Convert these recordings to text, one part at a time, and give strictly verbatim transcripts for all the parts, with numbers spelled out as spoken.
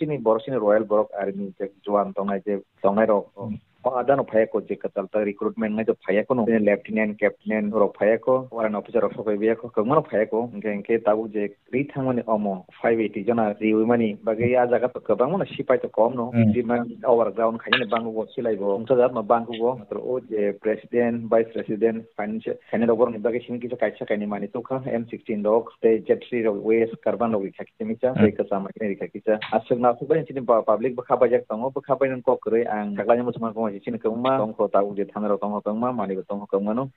chini borok chini Royal Borok Army je juan tongnai je tongnai rok. Hmm. O adano phaiya ko je kwtal ta recruitment ngai to phaiya ko no. Chini lieutenant, captain rok phaiya ko, warrant officer rok sokoi biya ko, kwbangma phaiya ko. Hingke, hingke tabuk je ri thangmani omo five eighty jona riwi mani bagwi a jaga to kwbangma no sipai to kom no. Hmm. Jima overground khaini bango bo silai bo. Wngsa jat no bango bo. Matro o je president, vice president, financial, khaini rok borok ni bagwi simi kisa kaisa kaini mani tokha, M sixteen rok, tei Z three rok, West Karban rok rikha kisa misa, Hmm. tei kwcham rikha kisa. Aswk na aswk bai chini ba-, public bwkha baijak tongo, bwkha bainani kok kwrwi ang saklai muchungma koma chini kwbangma tongkho, tabuk je thana rok tongkho kwbangma, mani bo tongkho kwbangma no.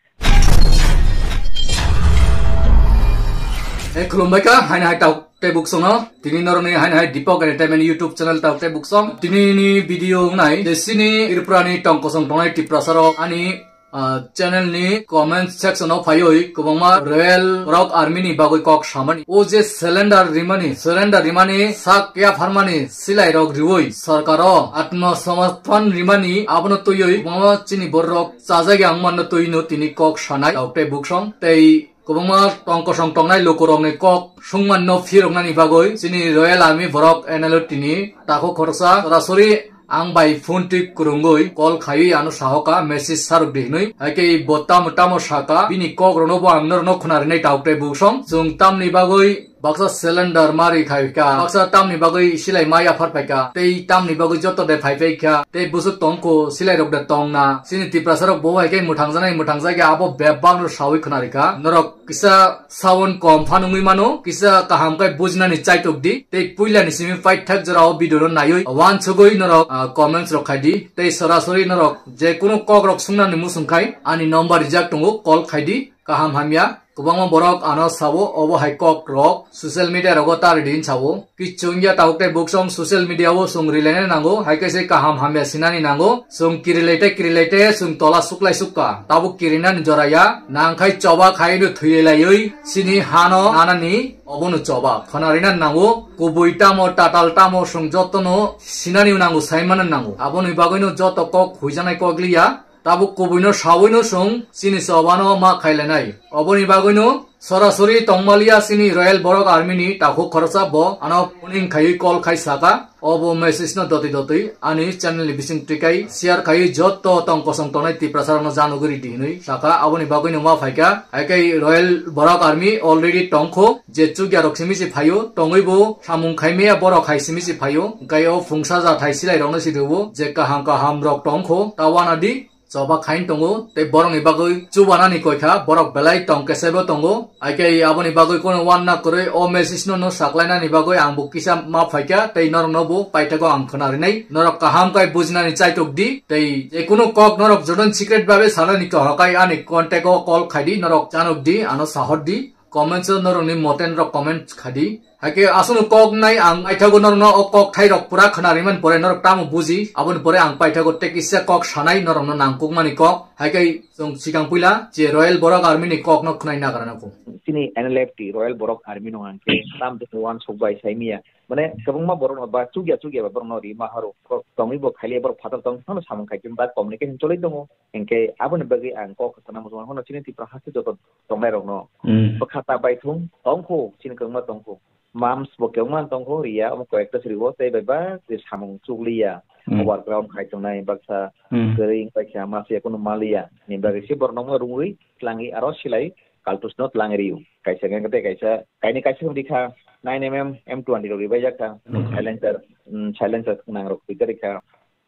Hey, khulumbai kha, haino hai tau tei buksong no. Tini noroni haino hai Deepak Entertainment YouTube channel tau tei buksong. Tini ni video wngnai, je sini Tripura ni tong kosong tongnai Tiprasa rok ani, ah, channel ni comment section o phaiwi kwbangma Royal Borok Army ni bagwi kok samani. O je surrender rimani, surrender rimani sak yapharmani silai rok riwi sarkar o atma samarpan rimani abono twiwi kwbangma chini borok chajak yang manno twi no tini kok sanai tau tei buksong tei kwbangma tong kosong tongnai lukurokni kok sungmanno phiroknani bagwi chini Royal Army borok N L O T ni takhuk khoroksa sorasori ang bai phone twi kwrwngwi call khaiwi ano sahoka message sarwk di hinwi. Haikhe bo tamo tamo saka bini kokrokno bo ang norokno khwnarinai tau tei buksong. Chwng tamni bagwi baksa cylinder ma ri khai kha, baksa tamni bagwi silai ma yaphar pai kha, tei tamni bagwi joto de phai phai kha, tei bwswk tong kho, silai rok de tong na. Chini Tiprasa rok bo hai khe mwthang janai, mwthang jagya abo bebak no sawi khwna ri kha. Norok kisa sound kom phan wngwi mano, kisa kaham khe bujinani chaitok di, tei puila ni simi paithak jora o video no naiwi wansugwi norok, ah, comments rok khai di, tei sorasori norok je kunu kok rok sungnani muchung khai ani number rijak tongo, call khai di. Kaham hamya, kwbangma borok ano sao, obo hai kok rok social media rogo ta ridi hin sao. Kichung ya tabuk tei buksong social media o chwng rilaina nango, hai khe se kaham hamya sinani nango. Chwng kirilai tei kirilai tei chwng tola suklai sukha. Tabuk kirinani jora ya, nang khai choba khai no thwi lai lai sini hano nanani obono choba. Khwna rina nango, kubui tamo, tatal tamo, chwng jotono sinani nango, saimana nango. Aboni bagwi no joto kok huijanai kok liya. Tabuk kubuino sawino chwng chini chobano ma khailainai. Oboni bagwino sorasori tongmaliya chini Royal Borok Army ni takhuk khoroksa bo ano phone khaiwi call khai saka, obo message no dotwi dotwi ani channel ni bising twikai share khaiwi joto tong kosong tongnai Tiprasa rokno janugwi ridi hinwi saka, aboni bagwino ma phaikha. Haikhai Royal Borok Army already tongkho, je chukya rok simi se phaio, tongwi bo samung khaimaya borok hai simi se phaio, hwnkhe o phungsa jathai silai rokno se rwo, je kaham kaham rok tongkho, ta wana di. Choba khain tongo, tei borokni bagwi chubanani koikha, borok belai tong kesebo tongo. Haikhe aboni bagwi kono wanna kwrwi o message no, no saklainani bagwi ang bo kisa ma phaikha, tei norokno bo paithago ang khwna rinai. Norok kaham khe bujinani chaitok di, tei je kunu kok norok jotono secret babe sanani kaha khe ani contact o call khai di, norok chanok di, ano sahor di. Comments o norokni mote norok comment khai di. Haikhe aswkno kok nai ang paithago norokno o kok thairok pura khwna rimani pore norok tamo buji, aboni pore ang paithago tei kisa kok sanai norokno nangkukmani kok. Haikhe chwng sikang puila je Royal Borok Army ni kokno khwnai nagra nangkuk. Chini N L F T Royal Borok Army no ang khe tam de wan sok bai sai miya. Mane kwbangma borok no ba chukya chukya ba borok no ri ma haro. Tongwi bo khaile borok phatar tong phano samung khai ba communication choli tongo. Hinkhe aboni bagwi ang kok sana muchung hono chini Tipra haste joto tongnai rokno Hmm. bwkha ta baithung tongkho, chini kwbangma tongkho. Mams bo kwbangma tongkho, riya omo koyekta sirigo tei bai ba je samung chukliya. Hmm. Overground khai tongnai baksa Hmm. kwrwi wngpai kha ma se kunu maliya. Ni bagwi se borok nokno rungwi tlangwi aro silai kaltus no tlangwi rio. Kaisa hwnkhe tei kaisa kaini kaisa hwnkhe kha nine M M M twenty rok ribaijak kha. Hmm. Silencer, hmm, silencer nang rok twi kha.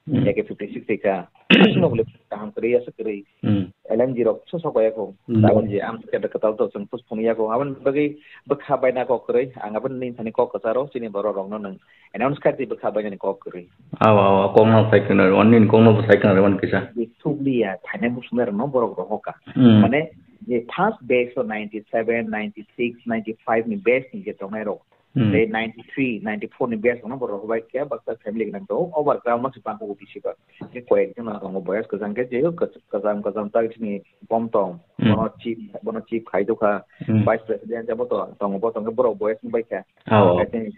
Hmm. A K fifty six rikha. Aswkno bole kaham kwrwi, aswk kwrwi. Hmm. L M G rok so sok ya kho. Hmm. Tabon je am khe kwtal to chwng push phung ya kho. Aboni bagwi bwkha baina kok kwrwi. Ang aboni nini thani kok kwcharo chini borok rokno nwng announce khai twi bwkha bainani kok kwrwi. Awa, awa, kokno sai khna, wan nini kokno bo sai khna, wan kisa. Big thukliya, phainai muchunai rokno borok rohor kha. Hmm. Mane, je first batch o ninety seven, ninety six, ninety five ni batch ni je tongnai rok, Hmm. Tei ninety three, ninety four ni batch no borok rok bai khe baksa family gwnang tongo. Overground no se bangkuk bisi ba. Tei koyek jon no tongo boyas kwchang khe, je kwcham kwcham tak chini bom tong. Hmm. Bono chief, bono chief khai dokha. Hmm. Vice president jabo to tongo, bo tongkhe borok boyas ni bai kha. Oh. I think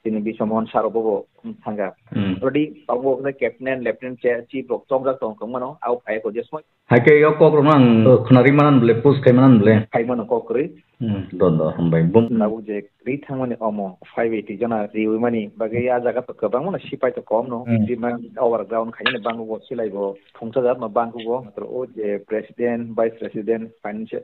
Tini Biswa Mohan sir bo bo thangkha. Hmm. Already abo khe captain, lieutenant, chief rok chongjak tong tong mano, abo phai ko je soi. Hai khe yo kok rok no ang khwnari manan bole, post khai manan bole. Khai mano kok kwrwi. Hmm, do do, hambai. Bum. Tabuk je ri thangmani omo five eighty jona riwi mani bagwi a jaga to kwbangma no sipai to kom no. Hmm. Jima overground khainani bangugo, silai bo thungsa jat no bangugo. Matro o je president, vice president, finance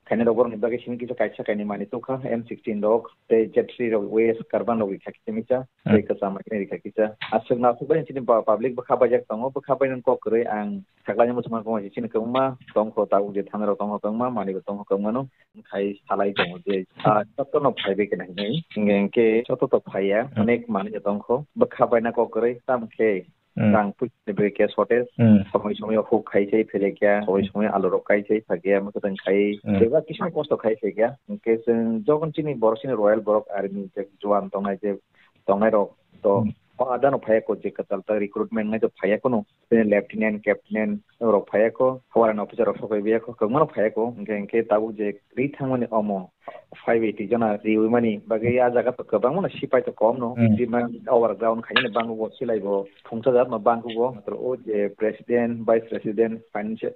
khainai rok borokni bagwi simi kisa kaisa kainwi manwi tubkha, M sixteen rok tei Z three rok, waste carbon rok rikha kisa misa, hmm, tei kwcham khe rikha kisa. Aswk no aswk bai chini ba-, public bwkha baijak tongo, bwkha bainani kok kwrwi ang saklaini muchungma kongma chini kwbangma tongkho, tabuk je thana rok tongkho kwbangma, manwi bo tongkho kwbangma no khai salai tongo je, ah, jotono phaibai khe nai hinwi. Hingkhe hingkhe joto to phaiya, hmm, onek manwi tongkho, bwkha baina kok kwrwi tamo khe Hmm. Rang puisa ni bagwi cash shortage. Hmm. Somoi somoi o huk khai se phele kya, somoi somoi alu rok kai se pha kya, mwkhwtwng khai. Hmm. Bebak kisa kosto khai se kya. Hwnkhe chwng jogon chini borok chini Royal Borok Army je juan tongnai je tongnai rok to, hmm, o adano phaiya ko je kwtal ta recruitment nai to phaiya kono. Chini lieutenant, captain rok phaiya ko, warrant officer rok sokai biya ko, kwbangma rok phaiya ko. Hwnkhe, hwnkhe tabuk je ri thangmani omo five eighty jona riwi mani bagwi a jaga to kwbangma no sipai to kom no. Hmm. Jima overground khainani bangugo, silai bo thungsa jat no bangugo. Matro o je president, vice president, finance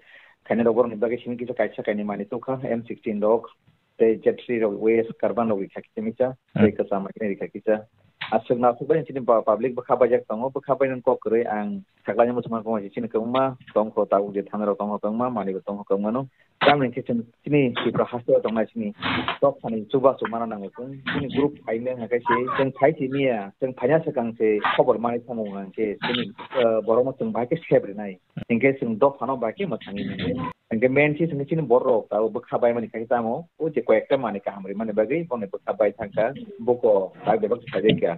khainai rok borokni bagwi simi kisa kaisa kainwi manwi tubkha, M sixteen rok tei Z three rok, waste carbon rok rikha kisa misa, hmm, tei kwcham khe rikha kisa. Aswk no aswk bai chini ba-, public bwkha baijak tongo, bwkha bainani kok kwrwi ang saklaini muchungma kongma chini kwbangma tongkho, tabuk je thana rok tongkho kwbangma, manwi bo tongkho kwbangma no. Tamni khe chwng chini Tripura haste o tongnai chini dophani chubachu mana nango chwng. Chini group phaimya hwnkhe se chwng phai simiya, chwng phaina swkang se khobor manwi thango hwnkhe chini, eh, borokno chwng bahai khe sep rinai. Hinkhe chwng dophano bahai khe mwthangwi mano. Hinkhe main se chwng chini borok rok tabuk bwkha baimani khai tamo, o je koyekta manwi kaham rimani bagwi bono bwkha bai thangkha, buko tak bebak sajai kha.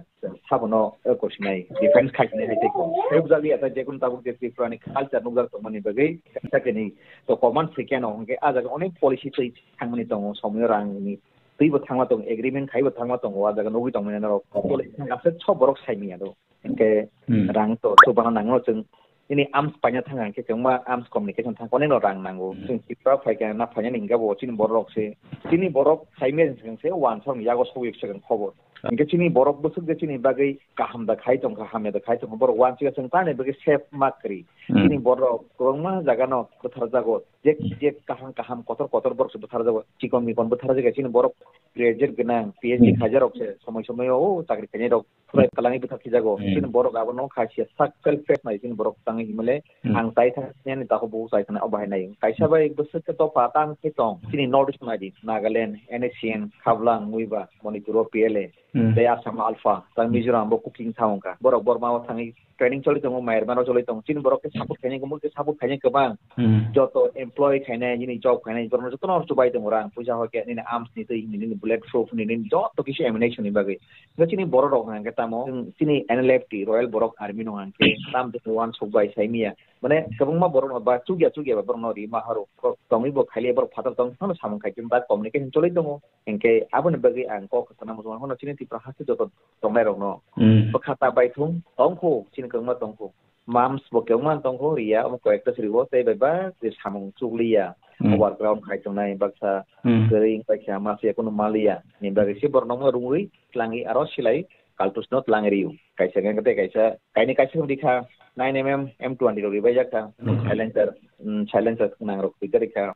Sabono, eh, kosinai defense khai sinai hai tei ko. Nukjagwi ata jekun tabuk je Tripura ni culture nukjak tongmani bagwi sakini to command se keno hwnkhe a jaga onek policy twi thangmani tongo, somoyo rangni twi bo thangma tongo, agreement khai bo thangma tongo, a jaga nugwi tongmani norok. Policy thang aswk so borok saimanya do. Hwnkhe, hmm, rang to chubana nango chwng. Nini arms paina thang hwnkhe kwbangma arms communication thang, onek no rang nango. Hmm. Chwng Tripura phaikha na phainani hwnkhe bo chini borok se. Chini borok saimanya se wansong yago sogwi swkang khobor. Hwnkhe chini borok bwswk je chini bagwi kaham da khai tongkha, hamya da khai tongkha, borok uansukya chwng tamni bagwi safe ma kwrwi. Hmm. Chini borok kwbangma jagano bwtharjago, je, je kaham kaham kotor kotor borok se bwtharjago, chikon mikon bwtharjagya chini borok graduate gwnang, P H D, hmm, khaijarok se somoi somoi o chakri khainai rok phurai kwlangwi bwtharkhijago. Hmm. Chini borok abo no kha sia sak self face nai chini borok tangwi himale, hmm, ang chai thani takhuk bukhuk chai thani o bahai nai. Kaisa bai bwswk khe dopha tang khe tong. Chini North East nai di, Nagaland, N S C N, Khaplang, Muiba, Manipur o P L A, hmm, tei Assam Alpha, tei Mizoram bo cooking tha wngkha. Borok Burma o thangwi training choli tongo, Myanmar o choli tongo. Chini borok khe support khainai, gumur khe support khainai kwbang. Hmm. Joto employee khainai, nini job khainai, borokno jotono chubai tongo rang, puisa hoi khe, nini arms ni twi, nini bullet proof ni, nini joto kisi ammunition ni bagwi. Hwnkhe chini borok rok hwnkhe tamo, chini N L F T, Royal Borok Army no hwnkhe tam twi uansuk bai saimanya. Mane kwbangma borok no ba chukya chukya ba borok no ri ma haro. Borok tongwi bo khaile borok phatar tong phano samung khai ba communication choli tongo. Hinkhe aboni bagwi ang kok sana muchung phano chini Tripura haste joto tongnai rok no. Hmm. Bwkha ta bai thung tongkho chini kwbangma tongkho. Mams bo kwbangma tongkho riya omo koyekta sri bo tei bai ba je samung chukliya. Hmm. Overground khai tongnai baksa, hmm, kwrwi wngkha ma se kunu maliya. Ni bagwi se borok no rungwi twlangwi aro silai kaltus no twlangwi rio. Kaisa hwnkhe tei kaisa, kaini kaisa wng rikha nine M M M twenty rok ribaijak kha. Hmm. Silencer, hmm, silencer khwnang rok twi rikha.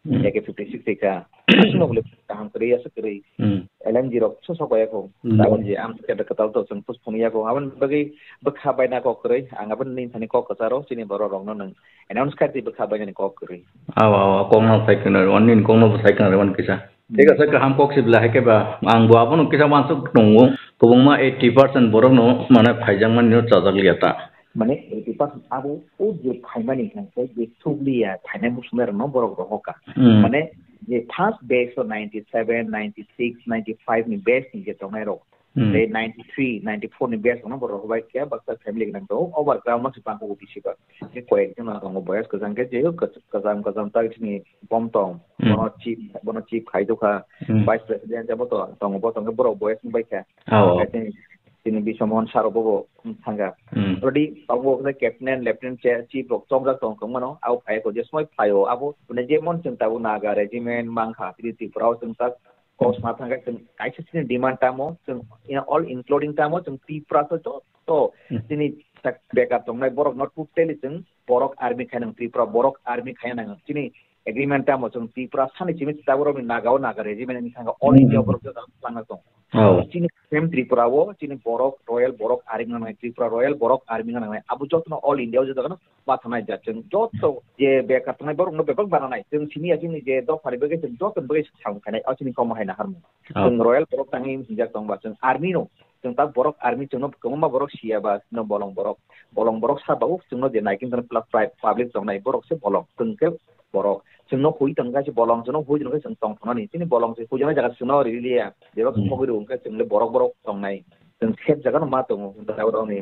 Hmm. A K fifty six rikha. Aswk no bole kaham kwrwi, aswk kwrwi. Hmm. L M G rok so sok ya kho. Hmm. Tabuk je am khe kwtal to chwng pus phung ya kho. Aboni bagwi bwkha baina kok kwrwi. Ang aboni nini thani kok kwcharo chini borok rok no nwng announce khai twi bwkha bainani kok kwrwi. Aw, aw, aw, kok no sai khna, wan nini kok no bo sai khna re wan kisa. Thik ase, kaham kok se belai hai khe ba. Ang bo abono kisa uansuk tongo. Kwbangma eighty percent borok no mane phaijak mani no chajak liya ta. Mane eighty percent abo o je phaimani hwnkhe je thukliya phainai muchungnai rok no borok rohor kha. Hmm. Mane je first batch o ninety seven, ninety six, ninety five ni batch ni je tongnai rok. Hmm. Tei ninety three, ninety four ni batch no borok rohor bai khe baksa family gwnang tongo. Overground no se bangkho bisi ba. Je koyek jona tongo boyas kwchang khe je kwcham kwcham ta chini bom tong. Hmm. Bono chief, bono chief khai tokha. Hmm. Vice president jabo to tongo, bo tongkhe borok boyas wng bai kha. Oh. Tini Biswa Mohan sir bo bo thangkha. Hmm. Already abo khe captain, lieutenant, chief rok chongjak tong tong mano. Abo phai ko je somoi phaio abo. Mane jemon chwng tabuk Naga regiment mankha, tini Tripura o chwng tak Kok sna thangkhe chwng kaisa chini demand tamo, chwng all including tamo, chwng Tripura to joto Hmm. chini sak bekar tongnai borok no totally chwng borok army khainang Tripura, borok army khainang chini agreement tamo chwng Tripura sani chini tabuk rokni Naga o Naga regiment ni thangkhe all Hmm. India borok joto thangna tong. Oh. Chini same Tripura o chini borok royal borok army nang nai, Tripura royal borok army nang nai, abo joto no all India o joto no ma thanai ja chwng joto je bekar tongnai borok no bebak bananai chwng simi ya chini je dopha ni bagwi chwng joto ni bagwi samung khainai o chini komo hai naharmung. Oh. Chwng royal borok tangwi hinjak tong ba chwng army no chwng ta borok army chwng no kwbangma borok siya ba no bolong borok bolong borok sa ba chwng no je naikin tong pla-, pri-, public tongnai borok se bolong chwng khe borok chwng no hui tong khe se bolong chwng no hui tong khe chwng tong thangani chini bolong se hui jana jaga chwng no riliya jeba Hmm. khogwi rw khe chwng le borok borok tongnai chwng sep jaga no ma tongo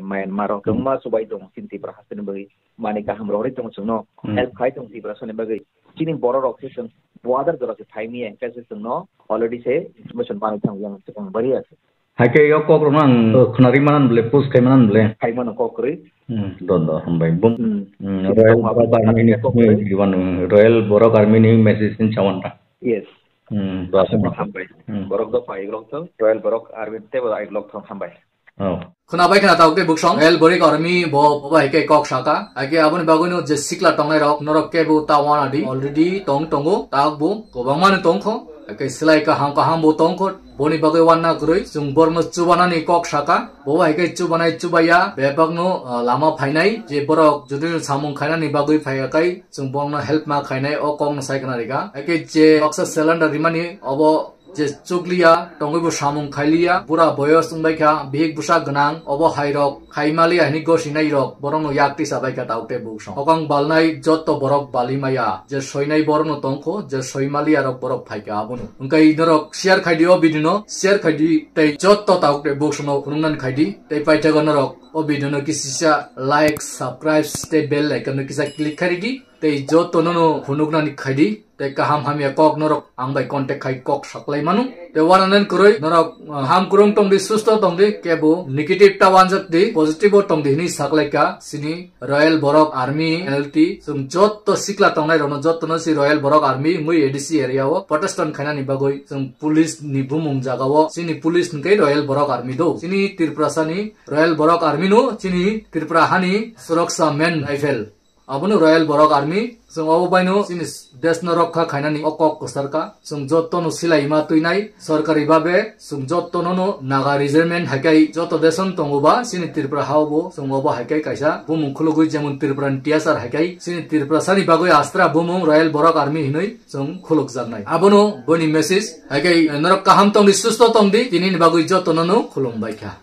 Myanmar o Hmm. kwbangma chubai tongo chini Tripura haste ni bagwi mani kaham rok ri tong chwng no Hmm. help khai tong Tripura sani bagwi chini borok rok se chwng border jora se phai miya hingke se chwng no already se information manwi thang yang se ang bari ase. Haike yo kok rok ang khwnari manan ble post khai manan ble. Khai mano kok kwrwi. Hmm, do do hambai bum. Hmm. Hmm, Chini royal kok ma borok bum army ni kok kwrwi. Royal borok army ni message ni chawan ta. Yes. Hmm, do Aswk hambai. Hambai. Hmm. Borok do pai lok thang royal borok army te bo ai lok thang hambai. Oh. Khwna bai khwna tabuk tei buksong, el borik army bo, bo bai khe kok saka. Ake aboni bagwi no je sikla tongnai rok, norok kebo ta wana di, already tong tongo, tabuk bo, kwbangma no tongkho. Ake silai kaham kaham bo tongkho, boni bagwi wanna kwrwi, chwng borokno chubanani kok saka. Bo bai khe chubanai chubaya, bebak no, ah, lama phainai, je borok jodi no samung khainani bagwi phaiya kai, chwng borokno help ma khainai, o kok no sai khwna rika. Ake je baksa cylinder rimani, obo je chukliya, tongwi bo samung khailiya, bura boyos wngbai kha, bihik bwsa gwnang, obo hai rok khai maliya hwnwi gosinai rok, borokno yak tisa bai kha tabuk tei buksong. Hokang balnai jotto borok bali maya, je soinai borokno tongkho, je soi maliya rok borok phai kha abono. Hwnkhe norok share khai di o video no, share khai di tei jotto tabuk tei buksongno phunuknani khai di, tei paithago norok o video no kisisa like, subscribe tei bell icon no kisa click khai ridi. Tei joto nono phunuknani khaidi, tei kaham hamya kok norok ang bai contact khai kok saklai manu. Tei wananen kwrwi norok, uh, ham kurung tongdi, susto tongdi, kebo negative ta wanjak di, positive o tongdi hwnwi saklai ka. Sini Royal Borok Army N L T, chwng joto sikla tongnai rokno joto no si Royal Borok Army wngwi A D C area o protestant khainani bagwi chwng police ni bumung jaga o, sini police hwnkhe Royal Borok Army do. Sini Tripura sani Royal Borok Army no, sini Tripura hani Suraksha Men Rifle. Abono Royal Borok Army, chwng obo baino chini desh no rokha khainani o kok kwsarka. Chwng jotto no silai ma twinai, sorkari babe, chwng jotto no no Naga regiment haikai joto desh no tongo ba, chini Tripura ha o bo, chwng obo haikai kaisa bumung khulugwi jemon Tripura ni T S R haikai, chini Tripura sani bagwi astra bumung Royal Borok Army hinwi chwng khulukjaknai. Abono boni message, haikai norok kaham tongdi, susto tongdi, tini ni bagwi jotto no no khulumbai kha.